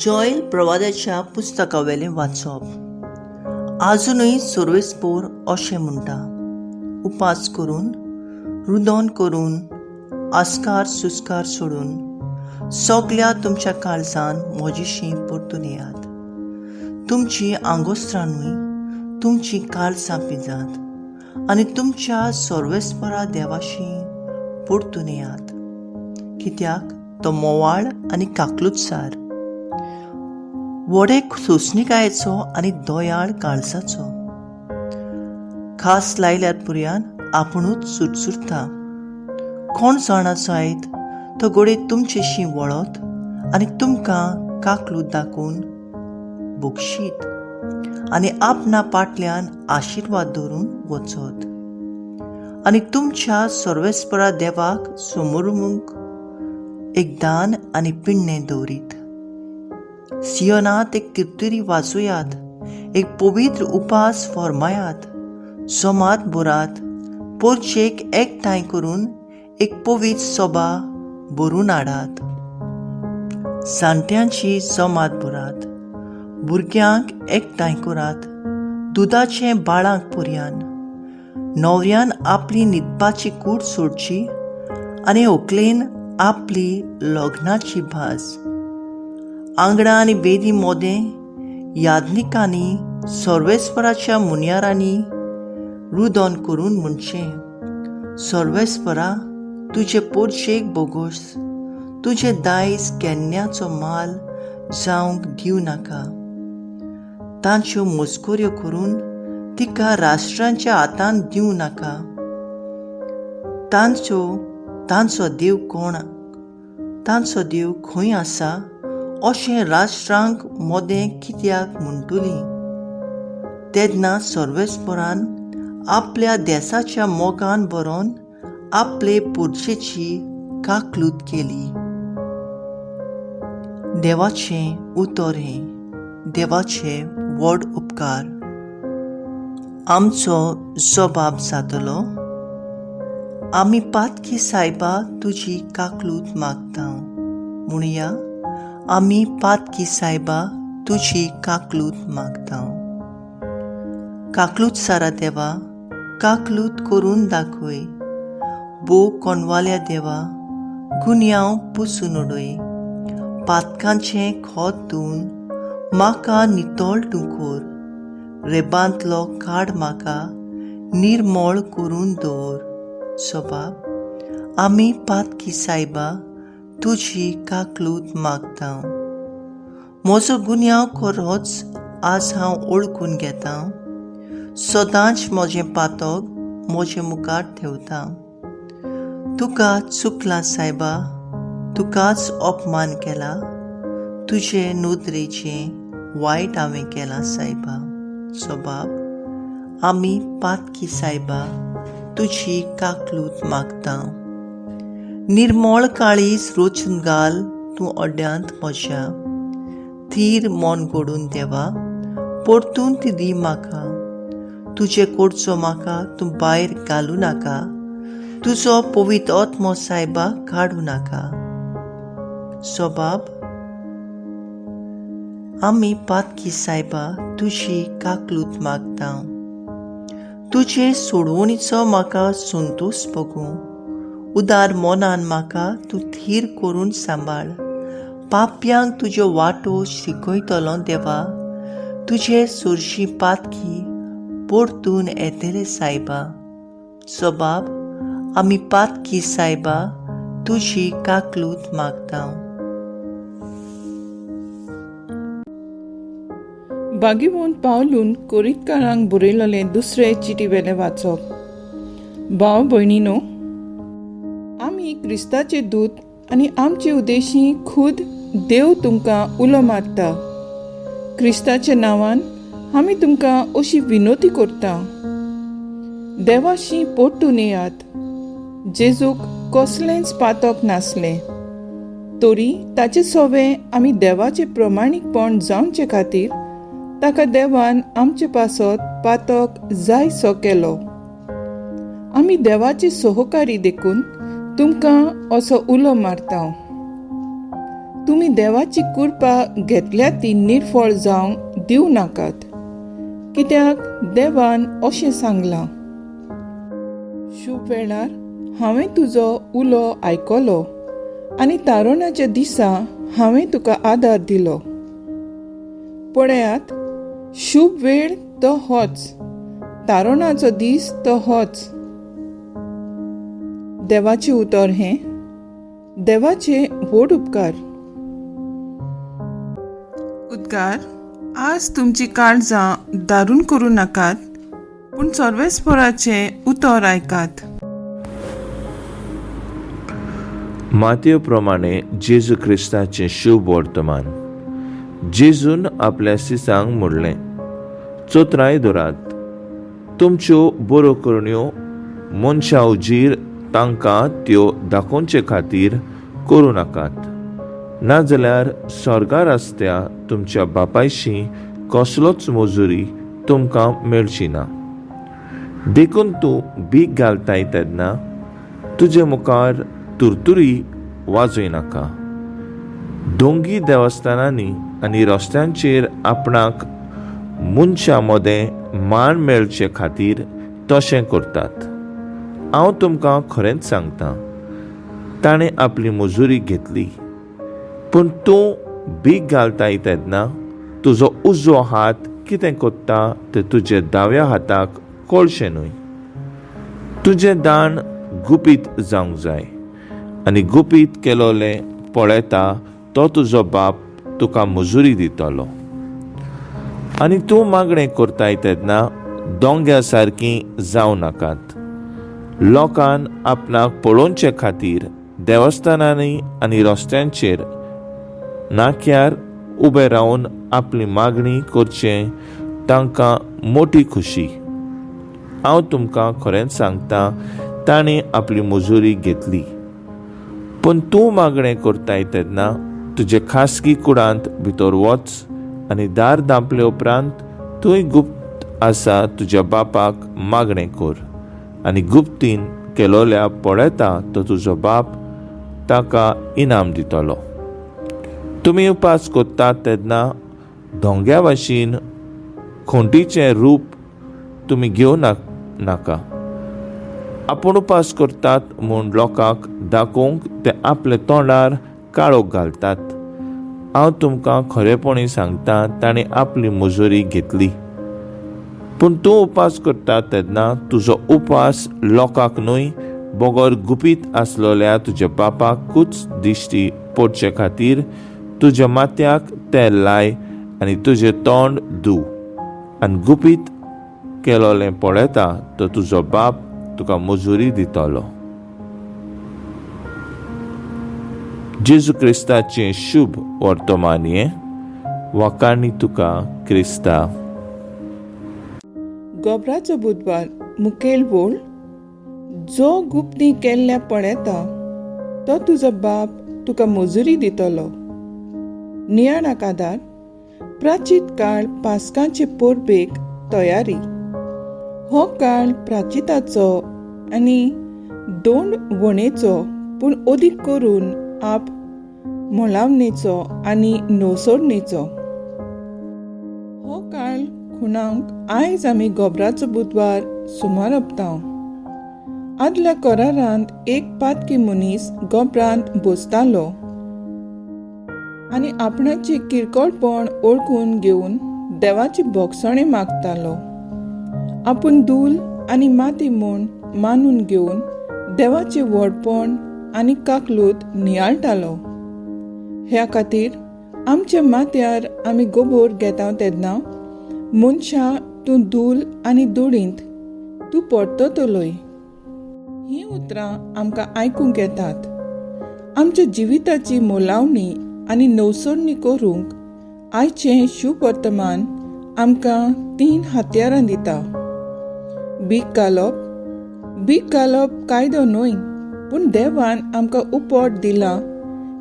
जॉयल प्रवादाच्या पुस्तकावेलें वाचप. आजुनूय सर्वेस्पोर अशें म्हणटा, उपास करून, रुदोन करून, आस्कार सुस्कार सोडून सगल्या तुमच्या काळजान म्हजेशी परतून येयात. तुमची आंगोस्त्रानूय तुमची काळजां पिंजात आनी तुमच्या सर्वेस्परा देवाशी परतून येयात, कित्याक तो मोवाळ आनी काकलुतसार, व्हडे सोंसणिकायेचो आनी दयाळ काळजाचो. खास लायल्यार पुरयान आपुणूच सुरसुरता. कोण जाणा जायत तो घडये तुमचेशी वळत आनी तुमकां काकलूत दाखोवन बक्षीत आनी आपणा पाटल्यान आशिर्वाद दवरून वचत आनी तुमच्या सर्वेस्परा देवाक समोरमूंक एक दान आनी पिण्णें दवरीत. सियोनात एक तिरतुरी वाजोयात, एक पवित्र उपास फॉर्मायात, जमात भरात, पोरचेक एकठांय करून एक पवित्र सभा भरून हाडात. जाणट्यांची जमात भरात, भुरग्यांक एकठांय करात, दुदाचें बाळांक पुरयान. न्हवऱ्यान आपली न्हिदपाची कूड सोडची आनी होकलेन आपली लग्नाची भाज. आंगणां आनी वेदी मोदें याज्ञिकांनी सर्वेस्पराच्या मुन्यारांनी रुदोन करून म्हणचें, सर्वेस्परा तुजे पोरशेक बोगोस, तुजें दायज केन्नाचो माल जावंक दिवं नाका. तांच्यो मस्कऱ्यो करून तिका राष्ट्रांच्या हातांत दिवं नाका. तांचो देव कोण, तांचो देव खंय आसा अशें राष्ट्रांक मोदें कित्याक म्हणटलीं? तेन्ना सर्वेस्परान आपल्या देसाच्या मोगान बरोवन आपले पुरशेची काकलूत केली. देवाचें उतर हें. देवाचे व्हड उपकार. आमचो जबाब जातलो, आमी पातकी सायबा तुजी काकलूत मागता. म्हणया, आमी पातकी सायबा तुजी काकलूत मागता. काकलूत सारा देवा, काकलूत करून दाखय. भोव कोणवाल्या देवा, गुन्यांव पुसून उडय. पातकांचें खोत धुवन म्हाका नितळ तूं कर. रेबांतलो काड म्हाका निर्मळ करून दवर. सबाब, आमी पातकी सायबा तुजी काकलूत मागता. म्हजो गुन्यांव खरोच आज हांव ओळखून घेतां. सदांच म्हजें पातक म्हजे मुखार ठेवता. तुका चुकलां सायबा, तुकाच अपमान केला, तुजे नदरेचें वायट हांवें केलां सायबा. सबाब, आमी पातकी सायबा तुजी काकलूत मागता. निर्मळ काळीज रोचून घाल तूं अड्ड्यांत म्हज्या. थीर मन घडून देवा परतून ती दी म्हाका. तुजे कडचो म्हाका तूं भायर घालूं नाका, तुजो पवित्र आत्मो सायबा काडूं नाका. सबाब, आमी पातकी सायबा तुजी काकलूत मागता. तुजे सोडवणीचो म्हाका संतोश भोगूं. उदार मनान म्हाका तूं थीर करून सांबाळ. पापयांक तुज्यो वाटो शिकयतलो देवा, तुजे सरशी पातकी परतून येतले सायबा. सबाब, आमी पातकी सायबा तुजी काकलूत मागता. बागीवंत पावलून कोरितकारांक बरयलेलें दुसरे चिटी वेलें वाचप. भाव भयणीनो, आमी क्रिस्ताचे दूत आनी आमचे उद्देशी खुद देव तुमकां उलो मारता. क्रिस्ताच्या नांवान आमी तुमकां अशी विनोती करता, देवाशी परतून येयात. जेजूक कसलेंच पातक नासलें तरी ताचे सवे आमी देवाचें प्रमाणीकपण जावचे खातीर ताका देवान आमचे पासत पातक जायसो केलो. आमी देवाचे सहकारी देखून तुमकां असो उलो मारता. तुमी देवाची कृपा घेतल्या ती निर्फळ जावंक दिवं नाकात, कित्याक देवान अशें सांगलां, शुभ वेळार हांवें तुजो उलो आयकलो आनी तारुण्याच्या दिसा हांवें तुका आदार दिलो. पळयात, शुभ वेळ तो होच, तारुणाचो दीस तो होच. देवाचें उतर हें. देवाचे व्हड उपकार. उद्गार, आज तुमची काळजां दारून करूं नाकात, पूण सर्वेस्पराचें उतर आयकात. मातये प्रमाणे जेजू क्रिस्ताचें शुभ वर्तमान. जेजून आपल्या सिसांक म्हणलें, चोत्राय दवरात, तुमच्यो बऱ्यो करण्यो मनशां उजीर तांकां त्यो दाखोवचे खातीर करूं नाकात, नाजाल्यार स्वर्गार आसत्या तुमच्या बापायशी कसलोच मजुरी तुमकां मेळची ना. देखून तूं भीक घालताय तेन्ना तुजे मुखार तुरतुरी वाजय नाका. दोंगी देवस्थानांनी आनी रस्त्यांचेर आपणाक मनशां मदें मान मेळचे खातीर तशें करतात. हांव तुमकां खरेंच सांगता, ताणें आपली मजुरी घेतली. पूण तूं भीक घालताय तेन्ना तुजो उजवो हात कितें करता तें तुजे दाव्या हाताक कळचें न्हय. तुजें दान गुपीत जावंक जाय आनी गुपीत केलोलें पळयता तो तुजो बाप तुका मजुरी दितलो. आनी तूं मागणें करताय तेन्ना दोंग्या सारकी जावं नाकात. लोकान आपणाक पळोवचे खातीर देवस्थानांनी आनी रस्त्यांचेर नाक्यार उबे रावन आपली मागणी करचें तांकां मोटी खुशी. हांव तुमकां खरेंच सांगता, ताणें आपली मजुरी घेतली. पूण तूं मागणें करताय तेन्ना तुजे खासगी कुडांत भितर वच आनी दार धांपले उपरांत थंय गुप्त आसा तुज्या बापाक मागणें कर, आनी गुप्तीन केलोल्या पळयता तो तुजो बाप ताका इनाम दितलो. तुमी उपास करतात तेन्ना धोंग्या भाशेन खोंटीचें रूप तुमी घेवं नाका. आपूण उपास करतात म्हूण लोकांक दाखोवंक ते आपले तोंडार काळोख घालतात. हांव तुमकां खरेपणी सांगता, ताणें आपली मजुरी घेतली. पूण तूं उपास करता तेन्ना तुजो उपास लोकांक न्हय बगर गुपीत आसलोल्या तुज्या बापाकूच दिश्टी पडचे खातीर तुज्या माथ्याक तेल लाय आनी तुजें तोंड धू, आनी गुपीत केलोलें पळयता तो तुजो बाप तुका मजुरी दितलो. जेजू क्रिस्ताचें शुभ वर्तमान हें. वाखाणी तुका क्रिस्ता. गोबराचो बुधवार मुखेल बोल, जो गुप्ती केल्ल्या पळयता तो तुजो बाप तुका मजुरी दितलो. नियाळाक आदार, प्राचीत काळ पास्काचे परबेक तयारी. हो काळ प्राचिताचो आनी दोंड वणेचो, पूण अदीक करून आप मोलावणेचो आनी नवसोडणेचो. हो काळ खुणांक आयज आमी गोबराचो बुधवार सुमारपताव. आदल्या करारांत एक पातकी मनीस गोबरांत बसतालो आनी आपणाची किरकोळपण ओळखून घेवन देवाची भोगसणी मागतालो. आपूण धूल आनी माती म्हूण मानून घेवन देवाचें व्हडपण आनी काकलूत नियाळटालो. ह्या खातीर आमच्या माथ्यार आमी गोबोर घेता तेन्ना, मनशा तूं धूल आनी धुळींत तूं परततलोय, हीं उतरां आमकां आयकूंक येतात. आमच्या जिविताची मोलावणी आनी नवसरणी करूंक आयचें शुभ वर्तमान आमकां 3 हत्यारां दिता. भीक घालप. भीक घालप कायदो न्हय, पूण देवान आमकां उपट दिला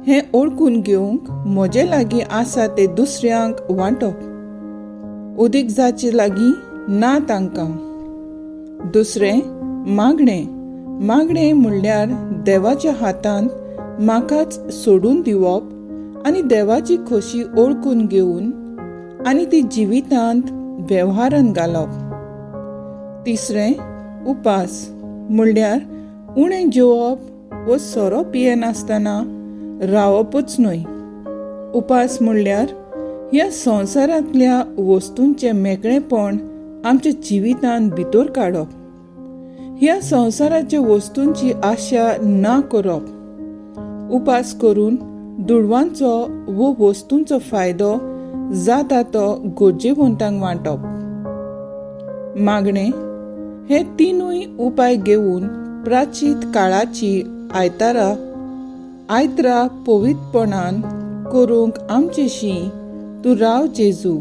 हें ओळखून घेवंक म्हजे लागीं आसा तें दुसऱ्यांक वांटप, अदीक जाचे लागीं ना तांकां. दुसरें मागणें. मागणें म्हणल्यार देवाच्या हातांत म्हाकाच सोडून दिवप आनी देवाची खोशी ओळखून घेवन आनी ती जिवितांत वेव्हारान घालप. तिसरें, उपास म्हणल्यार उणें जेवप वो सोरो पियेनासतना रावपूच न्हय. उपास म्हणल्यार ह्या संवसारांतल्या वस्तूंचें मेकळेपण आमच्या जिवितांत भितर काडप, ह्या संवसाराच्या वस्तूंची आशा ना करप. उपास करून दुडवांचो वो वस्तूंचो फायदो जाता तो गरजेवंतांक वांटप. मागणें, हे तिनूय उपाय घेवन प्राचीत काळाची आयतारा आयतरा पवित्रपणान करूंक आमचेशी तूं राव जेजू.